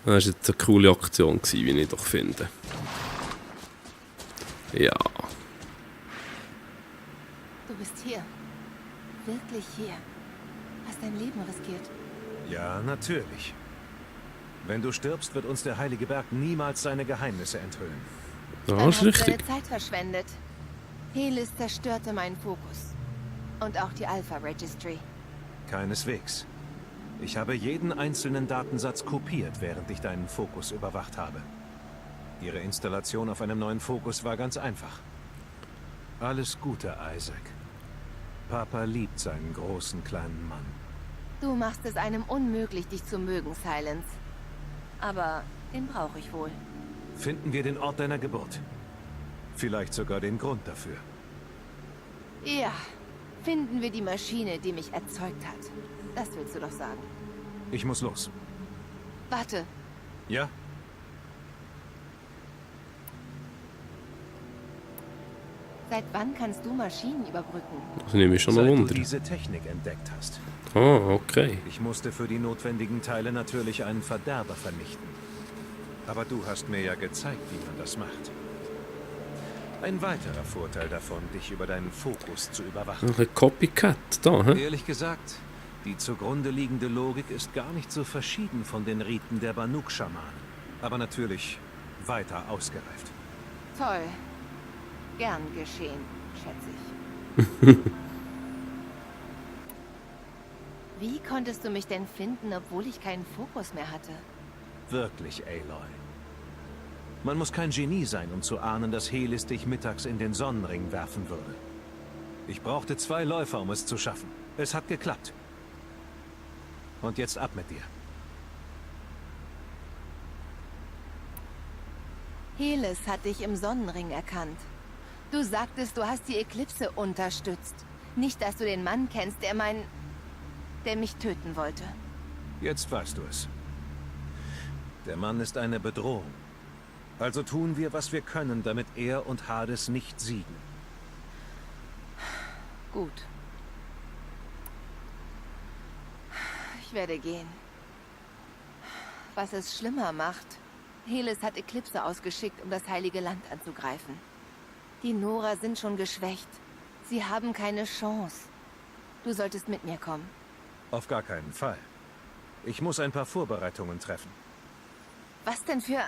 Das war jetzt eine coole Aktion, wie ich doch finde. Ja. Du bist hier. Wirklich hier. Hast dein Leben riskiert. Ja, natürlich. Wenn du stirbst, wird uns der Heilige Berg niemals seine Geheimnisse enthüllen. Ja, Dann ist hast du richtig. deine Zeit verschwendet. Helis zerstörte meinen Fokus. Und auch die Alpha Registry. Keineswegs. Ich habe jeden einzelnen Datensatz kopiert, während ich deinen Fokus überwacht habe. Ihre Installation auf einem neuen Fokus war ganz einfach. Alles Gute, Isaac. Papa liebt seinen großen kleinen Mann. Du machst es einem unmöglich, dich zu mögen, Silence. Aber den brauche ich wohl. Finden wir den Ort deiner Geburt. Vielleicht sogar den Grund dafür. Ja, finden wir die Maschine, die mich erzeugt hat. Das willst du doch sagen. Ich muss los. Warte, Ja? seit wann kannst du Maschinen überbrücken? Das nehme ich schon mal Seit du Wunder. diese Technik entdeckt hast. Ah, okay. Ich musste für die notwendigen Teile natürlich einen Verderber vernichten. Aber du hast mir ja gezeigt, wie man das macht. Ein weiterer Vorteil davon, dich über deinen Fokus zu überwachen. Noch ein Copycat da, hä? Ehrlich gesagt, die zugrunde liegende Logik ist gar nicht so verschieden von den Riten der Banuk-Schamanen. Aber natürlich weiter ausgereift. Toll. Gern geschehen, schätze ich. Wie konntest du mich denn finden, obwohl ich keinen Fokus mehr hatte? Wirklich, Aloy. Man muss kein Genie sein, um zu ahnen, dass Helis dich mittags in den Sonnenring werfen würde. Ich brauchte 2 Läufer, um es zu schaffen. Es hat geklappt. Und jetzt ab mit dir. Helis hat dich im Sonnenring erkannt. Du sagtest, du hast die Eklipse unterstützt. Nicht, dass du den Mann kennst, der mich töten wollte. Jetzt weißt du es. Der Mann ist eine Bedrohung. Also tun wir, was wir können, damit er und Hades nicht siegen. Gut. Ich werde gehen. Was es schlimmer macht, Helis hat Eklipse ausgeschickt, um das Heilige Land anzugreifen. Die Nora sind schon geschwächt. Sie haben keine Chance. Du solltest mit mir kommen. Auf gar keinen Fall. Ich muss ein paar Vorbereitungen treffen. Was denn für...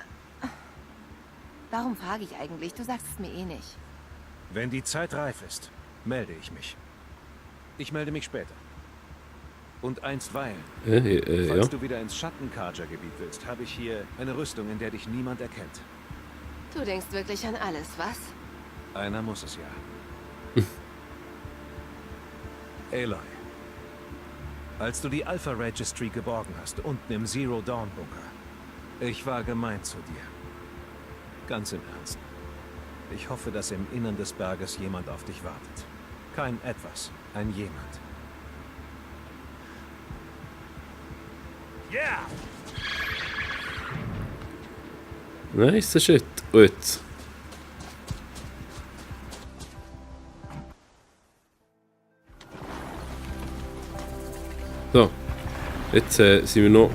Warum frage ich eigentlich? Du sagst es mir eh nicht. Wenn die Zeit reif ist, melde ich mich. Ich melde mich später. Und einstweilen, falls ja. du wieder ins Schattenkarja-Gebiet willst, habe ich hier eine Rüstung, in der dich niemand erkennt. Du denkst wirklich an alles, was? Einer muss es ja. Aloy, als du die Alpha Registry geborgen hast, unten im Zero Dawn Bunker, ich war gemein zu dir. Ganz im Ernst. Ich hoffe, dass im Innern des Berges jemand auf dich wartet. Kein Etwas, ein Jemand. Yeah! Nice shit. Und jetzt. So. Jetzt sind wir noch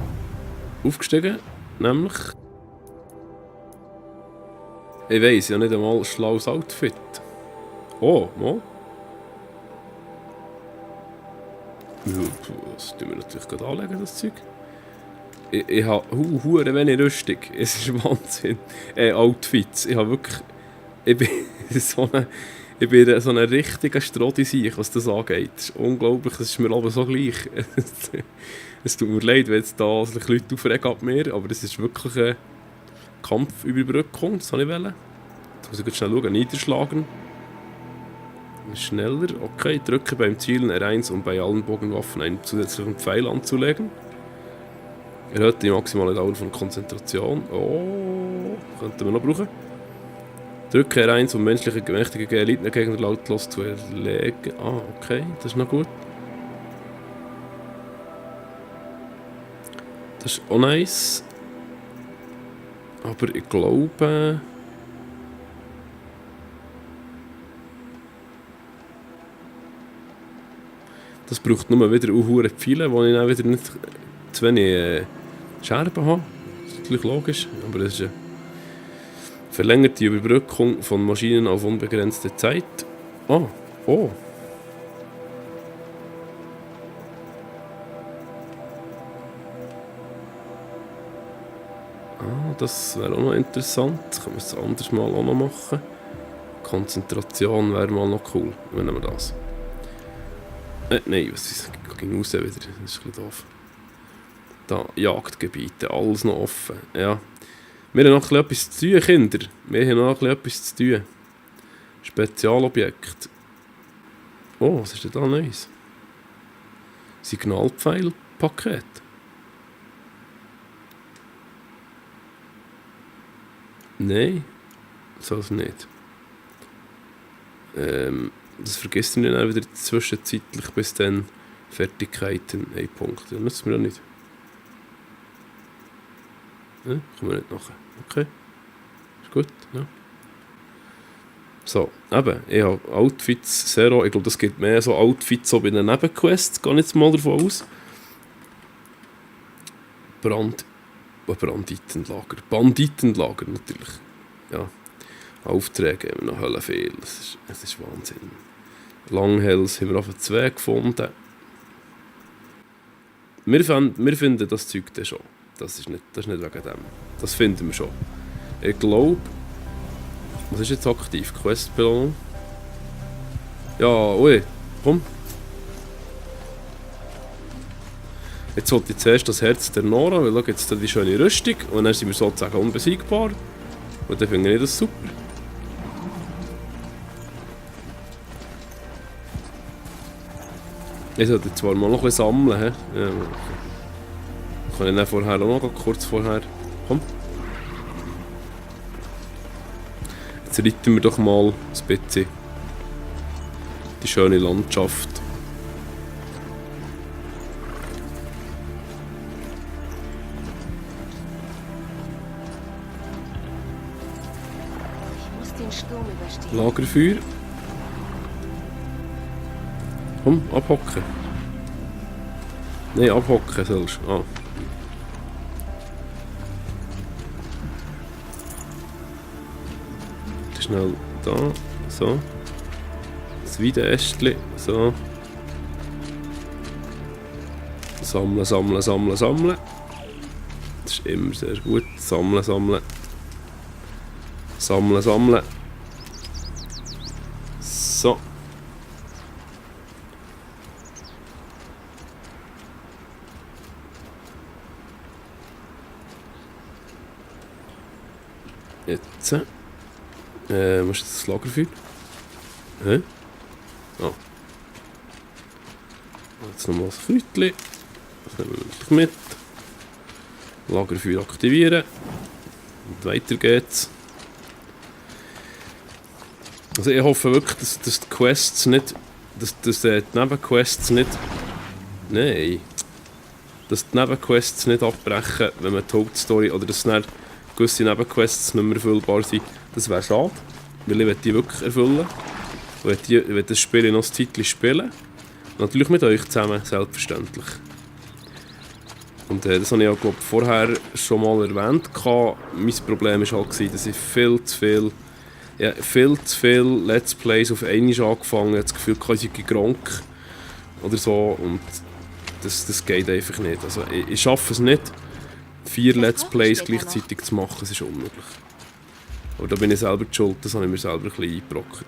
aufgestiegen. Nämlich... Ich weiss ja nicht einmal ein schlaues Outfit. Oh, mal. Das tun wir natürlich gerade anlegen, das Zeug. Ich habe hure wenig Rüstung. Es ist Wahnsinn. Outfits. Ich habe wirklich... Ich bin so ein richtiger Strodi-Sieg, was das angeht. Das ist unglaublich, das ist mir aber so gleich. Es tut mir leid, wenn jetzt da Leute aufregen ab mir, aber das ist wirklich eine Kampfüberbrückung, das wollte ich wollen. Jetzt muss ich schnell schauen, niederschlagen. Schneller, okay, drücke beim Zielen R1, um bei allen Bogenwaffen einen zusätzlichen Pfeil anzulegen. Erhöht die maximale Dauer von Konzentration. Oh, könnten wir noch brauchen. Drücke R1, um menschliche mächtige Elitengegner lautlos zu erlegen. Ah, okay, das ist noch gut. Das ist auch nice. Aber ich glaube... Das braucht nur wieder hure Pfeile, wo ich dann wieder nicht zu wenig Scherben habe. Das ist natürlich logisch, aber das ist eine verlängerte Überbrückung von Maschinen auf unbegrenzte Zeit. Oh. Das wäre auch noch interessant. Das können wir es anders mal auch noch machen. Konzentration wäre mal noch cool, wenn wir das. Nein, was ist? Ich ging raus wieder. Das ist ein bisschen doof. Da, Jagdgebiete, alles noch offen. Ja. Wir haben noch etwas zu tun, Kinder. Wir haben noch etwas zu tun. Spezialobjekt. Oh, was ist denn da Neues? Signalpfeilpaket. Nein, soll es nicht. Das vergisst ihr dann wieder zwischenzeitlich, bis dann Fertigkeiten ein Punkt. Das nützt mir auch nicht. Ja, kommen wir nicht nachher. Okay. Ist gut, ja. So, eben, ich habe Outfits Zero. Ich glaube, das gibt mehr so Outfits so bei den Nebenquests. Gehe jetzt mal davon aus. Banditenlager natürlich. Ja. Aufträge haben wir noch Hölle viel. Es ist Wahnsinn. Langhells haben wir auf 2 gefunden. Wir finden das Zeug dann schon. Das ist nicht wegen dem. Das finden wir schon. Ich glaube... Was ist jetzt aktiv? Questbelohnung? Ja, ui, komm. Jetzt sollte ich zuerst das Herz der Nora, weil da gibt es dann die schöne Rüstung und dann sind wir sozusagen unbesiegbar. Und dann finde ich das super. Ich sollte zwar mal noch ein bisschen sammeln, he? Ja, kann ich dann vorher auch noch kurz vorher. Komm. Jetzt reiten wir doch mal ein bisschen die schöne Landschaft. Ich muss den Sturm überstehen. Lagerfeuer. Komm, abhocken. Nein, abhocken sollst du. Ah. Schnell da, so. Das Weidenästchen, so. Sammeln, sammeln, sammeln, sammeln. Das ist immer sehr gut. Sammeln, sammeln. Sammeln, sammeln. So. Jetzt. Was ist das Lagerfeuer? Hä? Oh. Jetzt nochmal das Kräutchen. Das nehmen wir wirklich mit. Lagerfeuer aktivieren. Und weiter geht's. Also ich hoffe wirklich, dass die Quests nicht... Dass die Nebenquests nicht... Nein. Dass die Nebenquests nicht abbrechen, wenn man die Hauptstory... Oder dass dann gewisse Nebenquests nicht mehr erfüllbar sind. Das wäre schade, weil ich will die wirklich erfüllen. Ich will das Spiel noch ein Zeitchen spielen. Natürlich mit euch zusammen, selbstverständlich. Und das habe ich auch, glaube vorher schon mal erwähnt. Mein Problem war halt, dass ich viel zu viel Let's Plays auf einmal angefangen habe. Das Gefühl, ich sei Gronk oder so. Und das geht einfach nicht. Also ich schaffe es nicht, 4 Let's Plays gleichzeitig zu machen. Das ist unmöglich. Aber da bin ich selber die Schuld, das habe ich mir selber ein bisschen eingebrockt.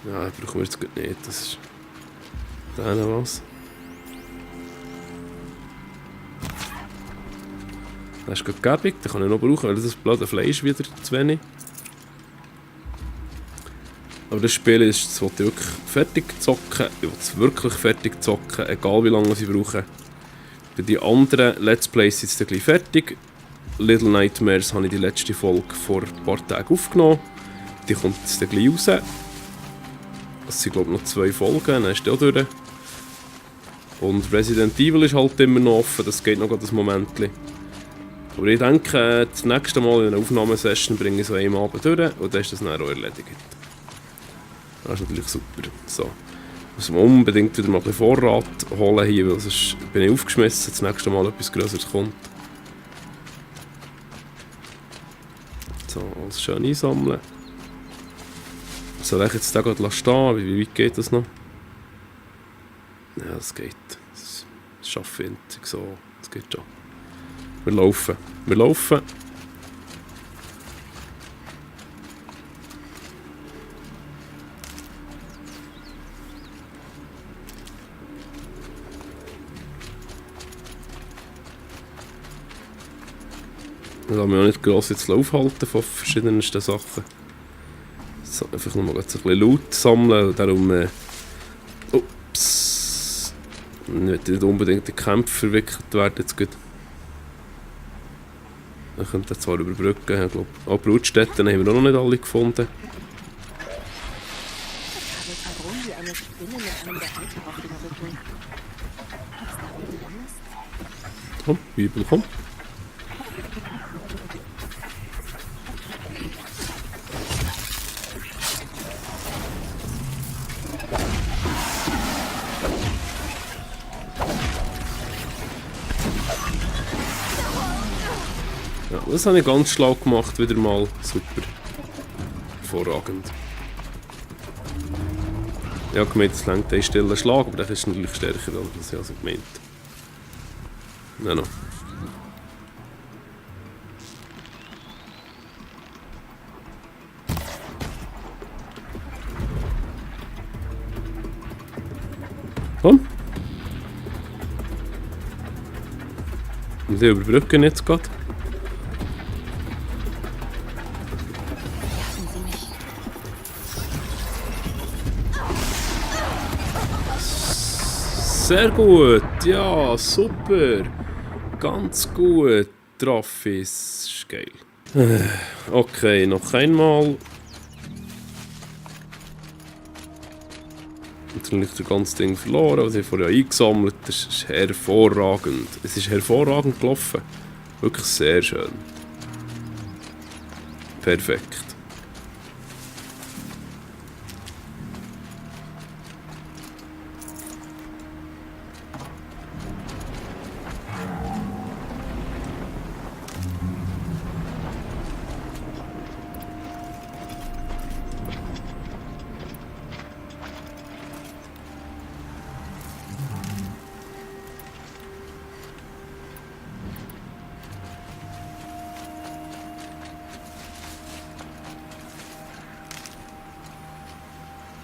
Ja, brauchen wir jetzt gut nicht, das ist... Da was. Das ist gut gäbig, den kann ich noch brauchen, weil das blöde Fleisch wieder zu wenig. Aber das Spiel ist, das will ich wirklich fertig zocken. Ich will es wirklich fertig zocken, egal wie lange ich brauche. Die anderen Let's Plays sind jetzt gleich fertig. Little Nightmares habe ich die letzte Folge vor ein paar Tagen aufgenommen. Die kommt jetzt gleich raus. Das sind glaube ich noch 2 Folgen, dann ist die auch durch. Und Resident Evil ist halt immer noch offen, das geht noch ein Moment. Aber ich denke, das nächste Mal in einer Aufnahmesession bringe ich so einen Abend durch und dann ist das dann auch erledigt. Das ist natürlich super. So. muss man unbedingt wieder mal ein bisschen Vorrat holen hier, weil sonst bin ich aufgeschmissen, das nächste Mal etwas Größeres kommt. So, alles schön einsammeln. Soll ich jetzt den gerade stehen? Wie weit geht das noch? Ja, das geht. Das schaffe ich so. Das geht schon. Wir laufen. Wir laufen. Ich lasse mich auch nicht gross jetzt aufhalten von verschiedensten Sachen. So, einfach nur mal ein bisschen Loot sammeln und darum ups, nicht unbedingt in Kämpfe verwickelt werden jetzt gut. Wir können das zwar überbrücken, ich glaube, auch Brutstätten haben wir auch noch nicht alle gefunden. Wie eine Spinne mit einem Behälter auf dem Rücken. Was da oben drin ist? Komm, Bibel, komm. Ja, das habe ich ganz schlau gemacht, wieder mal. Super. Hervorragend. Ich habe gemeint, es längt einen stillen Schlag, aber der ist natürlich stärker, als ich also gemeint. Nein, no. Komm. Und die überbrücken jetzt gerade. Lassen Sie mich. Sehr gut, ja, super. Ganz gut. Traffis, ist geil. Okay, noch einmal. Natürlich das ganze Ding verloren, was ich vorher eingesammelt habe. Das ist hervorragend. Es ist hervorragend gelaufen. Wirklich sehr schön. Perfekt.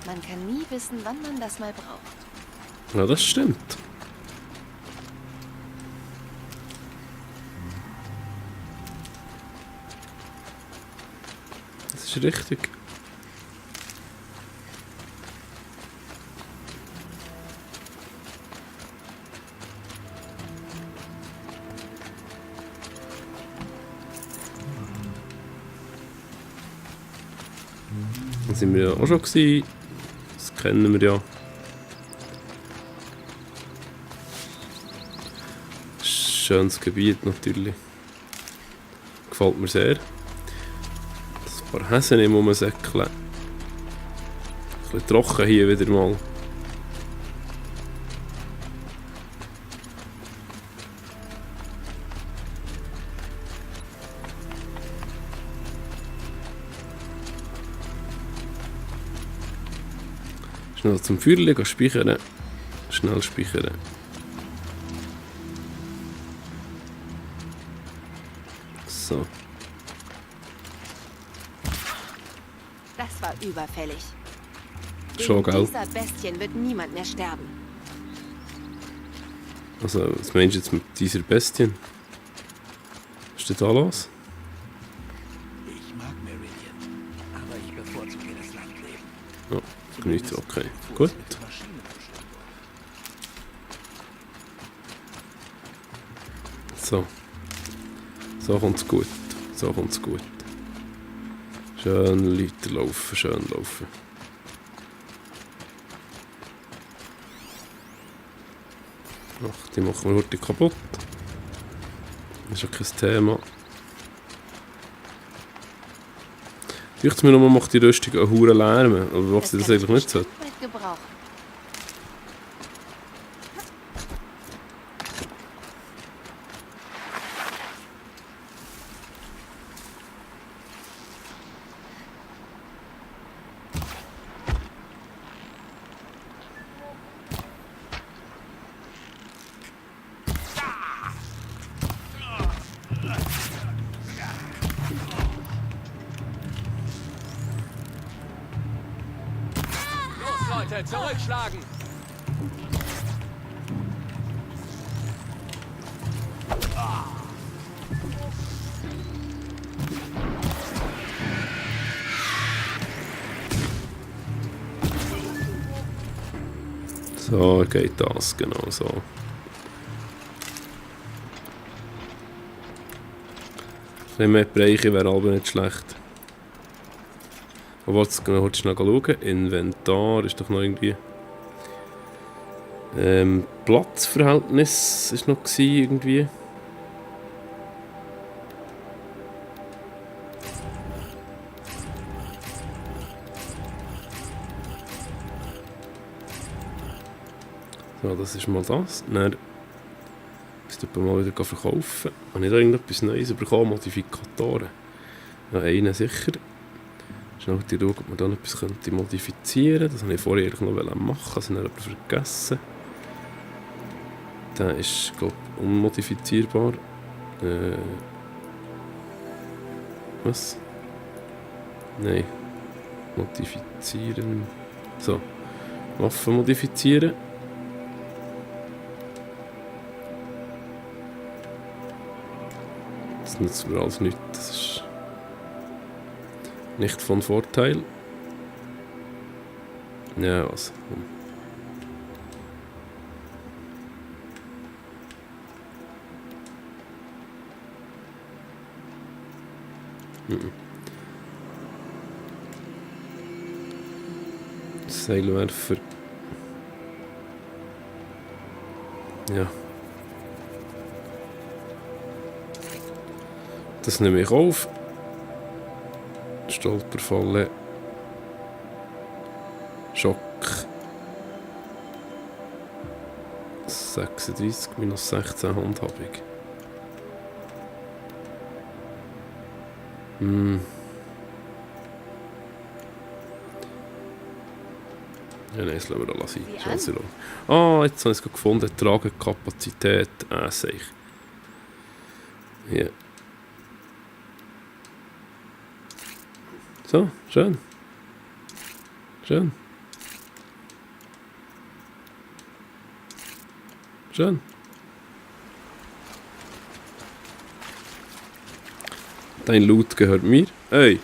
Man kann nie wissen, wann man das mal braucht. Ja, das stimmt. Das ist richtig. Da sind wir ja auch schon gewesen. Das kennen wir ja. Schönes Gebiet natürlich. Gefällt mir sehr. Ein paar Häschen im Rumsäckeln. Ein bisschen trocken hier wieder mal. Schnell zum Feuerchen speichern. Schnell speichern. So. Das war überfällig. Schon, Wegen gell? dieser Bestien wird niemand mehr sterben. Also, was meinst du jetzt mit dieser Bestien? Was ist denn da los? Ich mag Meridian, aber ich bevorzuge das Landleben. Ja, genügt. Okay. Gut. Mit Maschinen bestimmt. So. So kommt's gut. So kommt's gut. Schön weiterlaufen, schön laufen. Ach, die machen wir heute kaputt. Das ist ja kein Thema. Ich mir nur, macht die Rüstung einen Huren Lärm. Aber was sie das eigentlich nicht so. Weit gebrauchen. Leute, zurückschlagen! So geht das, genau so. Ein bisschen mehr Bereiche wäre aber nicht schlecht. Aber jetzt schnell schauen. Inventar ist doch noch irgendwie... Platzverhältnis ist noch gewesen, irgendwie. So, das ist mal das. Dann müsste ich mal wieder verkaufen. Habe ich da irgendetwas Neues bekommen? Modifikatoren. Ja, einen sicher. Schnell schauen, ob man da noch etwas modifizieren könnte. Das wollte ich vorher noch machen, das habe ich aber vergessen. Der ist, glaube ich, unmodifizierbar. Was? Nein. Modifizieren. So. Waffen modifizieren. Das nützt mir alles nichts. Das ist nicht von Vorteil. Ja, was? Seilwerfer. Ja. Das nehme ich auf. Stolperfalle. Schock. 36 minus 16 Handhabung. Ja, nein, das lassen wir da sein. Ah, jetzt habe ich es gefunden. Tragekapazität. Sehe ich. Ja. So, schön. Schön. Schön. Dein Loot gehört mir. Hey!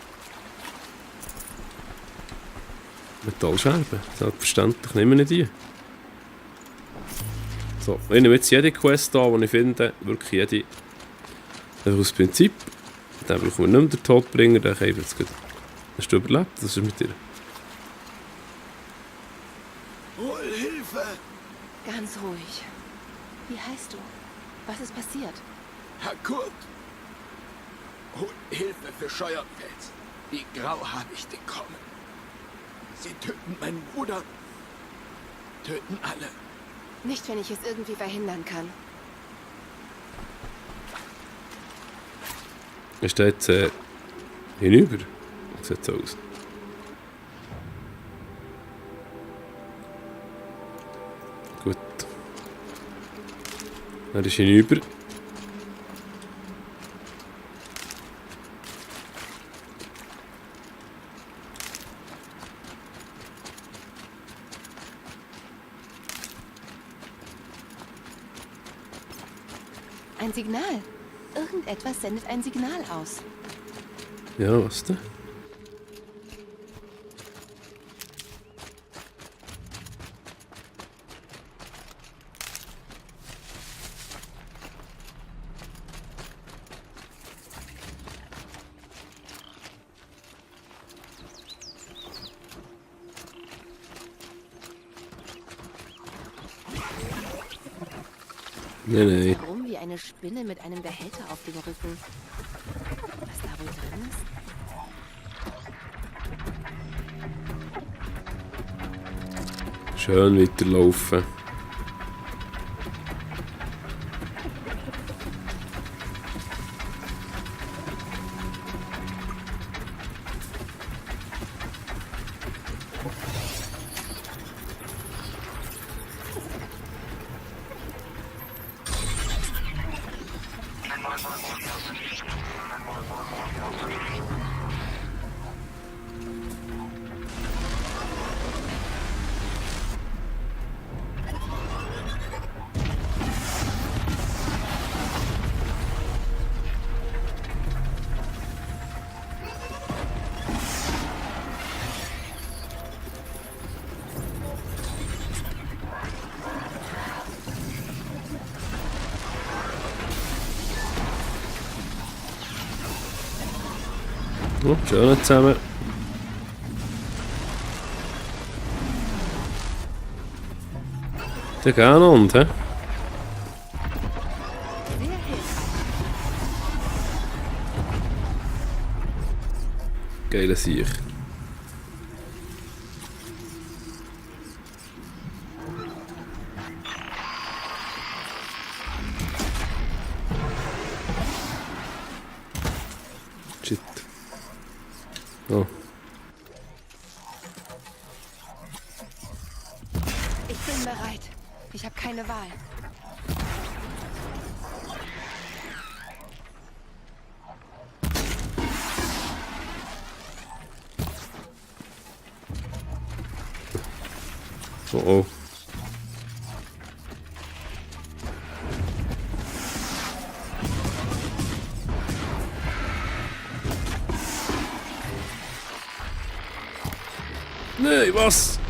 Metallscherben. Selbstverständlich nehmen wir die. So, ich nehme jetzt jede Quest an, die ich finde. Wirklich jede. Einfach aus Prinzip. Dann brauchen wir nicht mehr den Todbringer. Den kann ich jetzt gut. Hast du überlebt? Was ist mit dir? Hol Hilfe! Ganz ruhig. Wie heißt du? Was ist passiert? Herr Kurt! Hol Hilfe für Scheuerfels. Die Grauhaarigen kommen. Sie töten meinen Bruder. Töten alle. Nicht, wenn ich es irgendwie verhindern kann. Er steht hinüber. Das sieht so aus. Gut. Er ist hinüber. Ein Signal. Irgendetwas sendet ein Signal aus. Ja, was denn? Nee. Rum wie eine Spinne mit einem Behälter auf dem Rücken. Was da wohl drin ist? Schön weiterlaufen. Oh, schön zusammen. Der geht und, hä? Sehr hilfreich. Geiler Sieg. Shit. Oh. Ich bin bereit. Ich habe keine Wahl. Oh oh. Nee, was?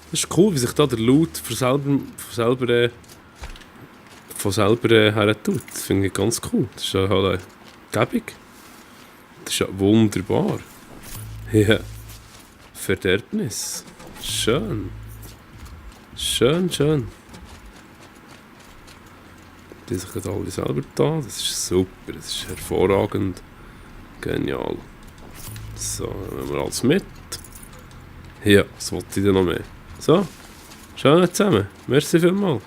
Das ist cool, wie sich da der Loot von selber her tut. Das finde ich ganz cool. Das ist ja halt gäbig. Das ist ja wunderbar. Ja. Verderbnis. Schön. Schön, schön. Die sich gerade alle selber da. Das ist super. Das ist hervorragend. Genial. So, nehmen wir alles mit. Ja, was wollte ich denn noch mehr? So, schön zusammen. Merci vielmals.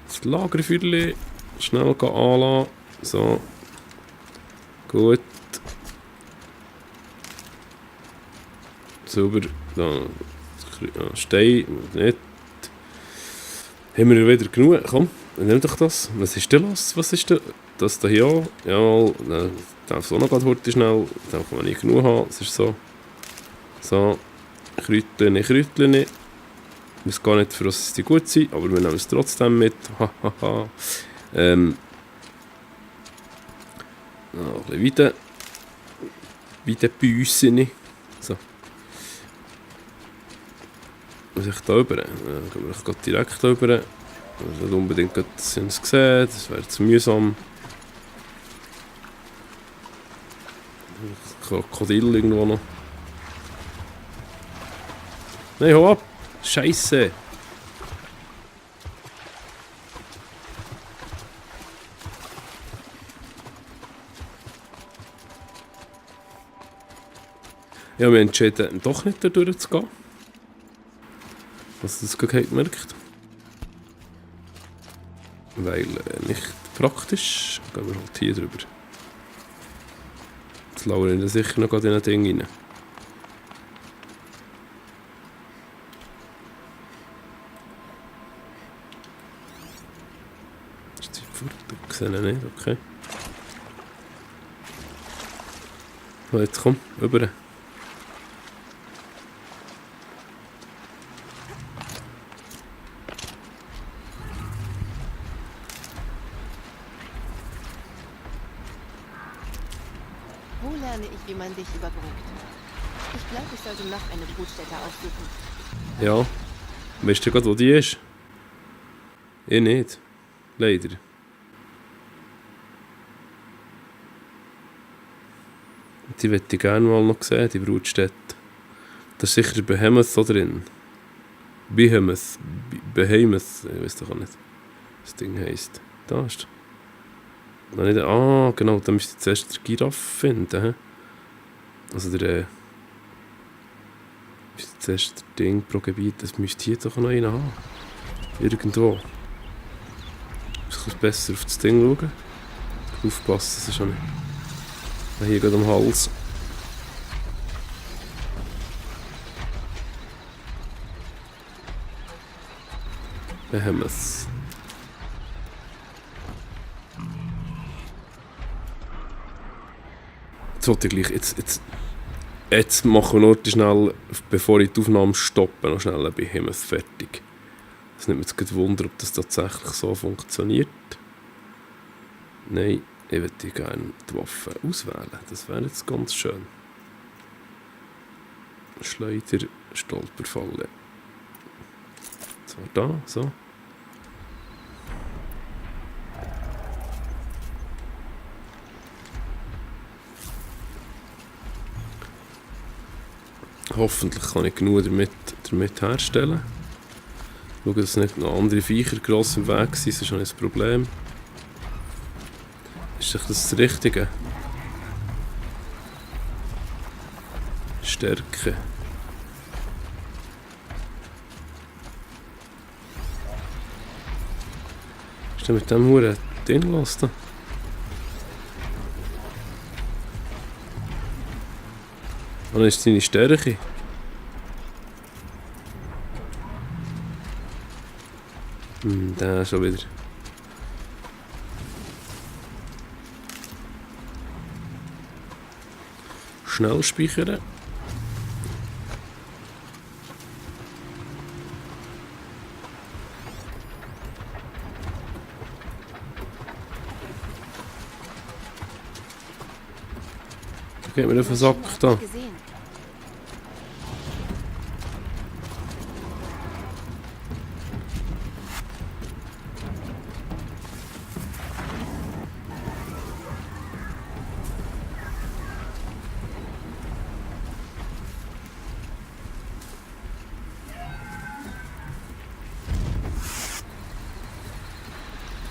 Das Lagerfeuerchen schnell anlassen. So. Gut. Sauber. Da. Stein. Nicht. Haben wir wieder genug? Komm, nimm doch das. Was ist denn los? Was ist denn? Das da hier? Jawohl. Dann darf es auch noch heute schnell. Dann kann man nicht genug haben. Das ist so. So, Kräutchen. Ich weiß gar nicht, für was die gut sind, aber wir nehmen es trotzdem mit. Hahaha. Noch ein bisschen Weiden So. Was ich da rüber? Dann gehen wir direkt rüber. Also nicht unbedingt das sehen, das wäre zu mühsam. Krokodil irgendwo noch. Nein, hau ab! Scheiße! Ja, wir entschieden, doch nicht da durchzugehen. Was das gerade gemerkt. Weil nicht praktisch. Gehen wir halt hier drüber. Jetzt lauern wir sicher noch in ein Ding rein. Ich sehe ihn nicht, okay. So, jetzt komm, rüber. Wo lerne ich, wie man dich überbrückt? Ich glaube, ich sollte noch eine Brutstätte aufsuchen. Ja. Weißt du gerade, wo die ist? Ich nicht. Leider. Die möchte ich gerne mal noch sehen, die Brutstätte. Da ist sicher Behemoth da drin. Behemoth. Ich weiß doch auch nicht, was das Ding heisst. Da ist er. Genau, da müsste ich zuerst den Giraffe finden. He? Also der müsste zuerst das Ding pro Gebiet, das müsste hier doch noch einen haben. Irgendwo. Ich muss besser auf das Ding schauen. Aufpassen, das ist schon nicht. Hier geht am Hals. Behemoth. Jetzt wollte ich gleich. Jetzt Jetzt machen wir noch schnell, bevor ich die Aufnahme stoppe, noch schnell bei Behemoth fertig. Es nimmt mich jetzt gerade Wunder, ob das tatsächlich so funktioniert. Nein, ich würde gerne die Waffe auswählen. Das wäre jetzt ganz schön. Schleuder, Stolperfalle. Zwar da, so. Hoffentlich kann ich genug damit herstellen. Schauen, dass nicht noch andere Viecher gross im Weg sind, das ist schon ein Problem. Ist das Richtige? Stärke. Ist denn mit dem Huren Ding los da? Und dann ist seine Stärke. Der schon wieder. Schnell speichern. Geht mir auf den Sack da.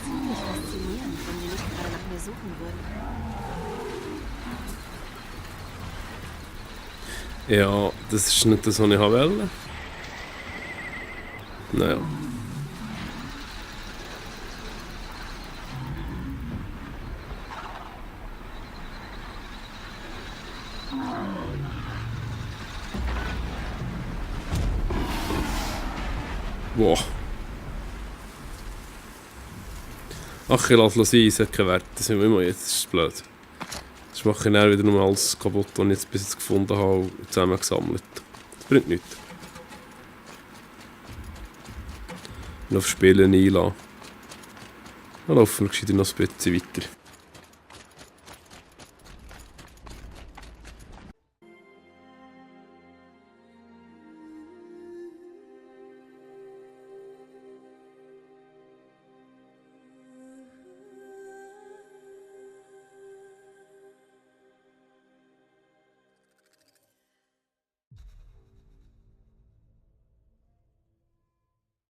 Ziemlich faszinierend, wenn die nicht gerade nach mir suchen würden. Ja, das ist nicht das, was ich wollte. Naja. Boah. Ach, ich lasse es sein, es hat keinen Wert. Das sind wir immer jetzt, das ist blöd. Das mache ich dann wieder nur alles kaputt, was ich jetzt bis jetzt gefunden habe und zusammengesammelt. Das bringt nichts. Und auf Spielen einlassen. Dann laufen wir noch ein bisschen weiter.